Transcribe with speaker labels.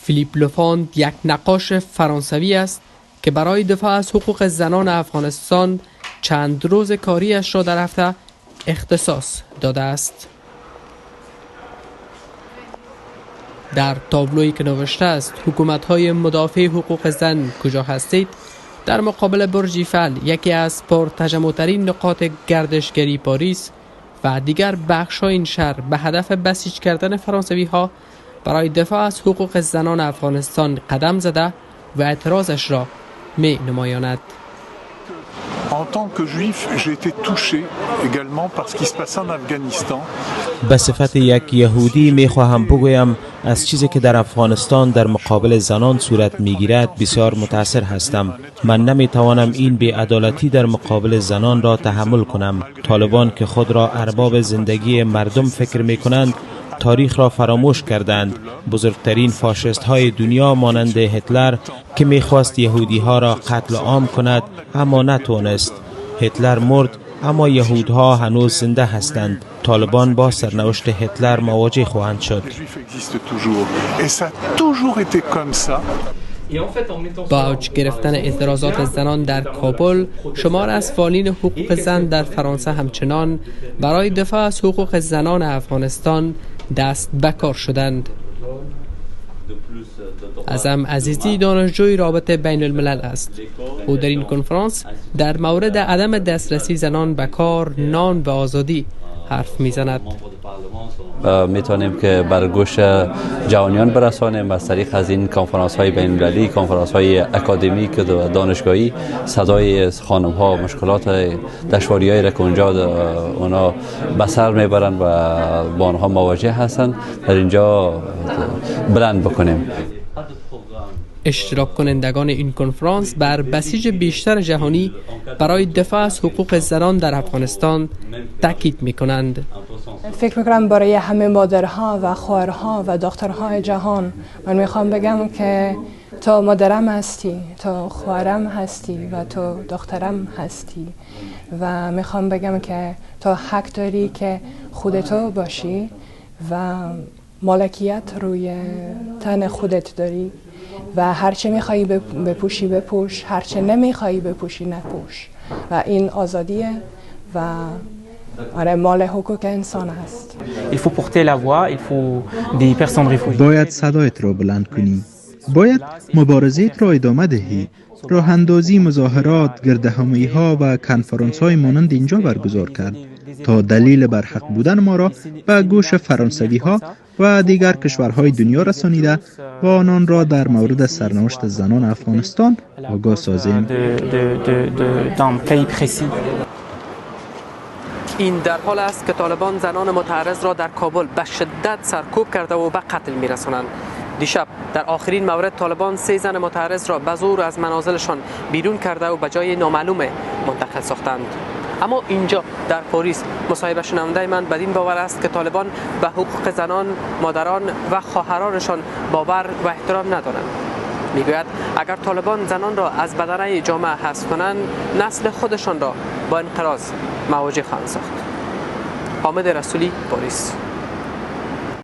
Speaker 1: فیلیپ لوفاند یک نقاش فرانسوی است که برای دفاع از حقوق زنان افغانستان چند روز کاریش را در هفته اختصاص داده است. در تابلویی که نوشته است حکومت‌های مدافع حقوق زن کجا هستید، در مقابل برج ایفل، یکی از پرتجمع‌ترین نقاط گردشگری پاریس و دیگر بخش‌های این شهر، به هدف بسیج کردن فرانسوی‌ها برای دفاع از حقوق زنان افغانستان قدم زده و اعتراضش را می نمایاند.
Speaker 2: En tant que juif, j'ai été touché également par ce qui se passe en Afghanistan.
Speaker 3: به صفت یک یهودی می خواهم بگویم از چیزی که در افغانستان در مقابل زنان صورت می گیرد بسیار متاثر هستم. من نمی توانم این بی‌عدالتی در مقابل زنان را تحمل کنم. طالبان که خود را ارباب زندگی مردم فکر می کنند تاریخ را فراموش کردند. بزرگترین فاشیست های دنیا مانند هیتلر که میخواست یهودی ها را قتل عام کند اما نتوانست. هیتلر مرد اما یهودها هنوز زنده هستند. طالبان با سرنوشت هیتلر مواجه خواهند شد.
Speaker 2: Les juifs existent toujours. Et ça a toujours été comme ça.
Speaker 1: با اوج گرفتن اعتراضات زنان در کابل، شمار از فعالین حقوق زن در فرانسه همچنان برای دفاع از حقوق زنان افغانستان دست به کار شدند. اعظم عزیزی دانشجوی رابط بین الملل است. او در این کنفرانس در مورد عدم دسترسی زنان به کار، نان و آزادی حرف میزند.
Speaker 4: میتونیم که بر گوش جوانیان برسانیم از طریق از این کنفرانس های بین المللی، کنفرانس های اکادمیک و دانشگاهی، صدای خانم ها، مشکلات، دشواری هایی را که اونجا اونا به سر میبرن و با آنها مواجه هستند در اینجا بلند بکنیم.
Speaker 1: اشتراک کنندگان این کنفرانس بر بسیج بیشتر جهانی برای دفاع از حقوق زنان در افغانستان تاکید می کنند.
Speaker 5: فکر میکنم برای همه مادرها و خواهرها و دخترهای جهان من میخوام بگم که تو مادرم هستی، تو خواهرم هستی و تو دخترم هستی و میخوام بگم که تو حق داری که خودتو باشی و مالکیت روی تن خودت داری و هرچه میخوایی بپوشی بپوش، هرچه نمیخوایی بپوشی نپوش و این آزادیه و آره مال حقوق انسان است.
Speaker 6: Il faut porter la voix, il faut des personnes réfugiées.
Speaker 7: باید صدایت را بلند کنی. باید مبارزه‌ات را ادامه دهی. راه اندازی مظاهرات، گردهمایی ها و کنفرانس های مانند اینجا برگزار کرد تا دلیل برحق بودن ما را به گوش فرانسوی ها و دیگر کشورهای دنیا رسانیده و آنان را در مورد سرنوشت زنان افغانستان آگاه سازیم.
Speaker 6: D'un pays précis.
Speaker 1: این در حال است که طالبان زنان معترض را در کابل به شدت سرکوب کرده و به قتل می‌رسانند. دیشب در آخرین مورد طالبان 3 زن معترض را به زور از منازلشان بیرون کرده و به جای نامعلوم منتقل ساختند. اما اینجا در پاریس مصاحبه شنونده من بدین باور است که طالبان به حقوق زنان، مادران و خواهرانشان باور و احترام ندارند. میگوید اگر طالبان زنان را از بدنه جامعه حذف کنند، نسل خودشان را با انقراض مواجه خواهند ساخت. حامد رسولی، پاریس.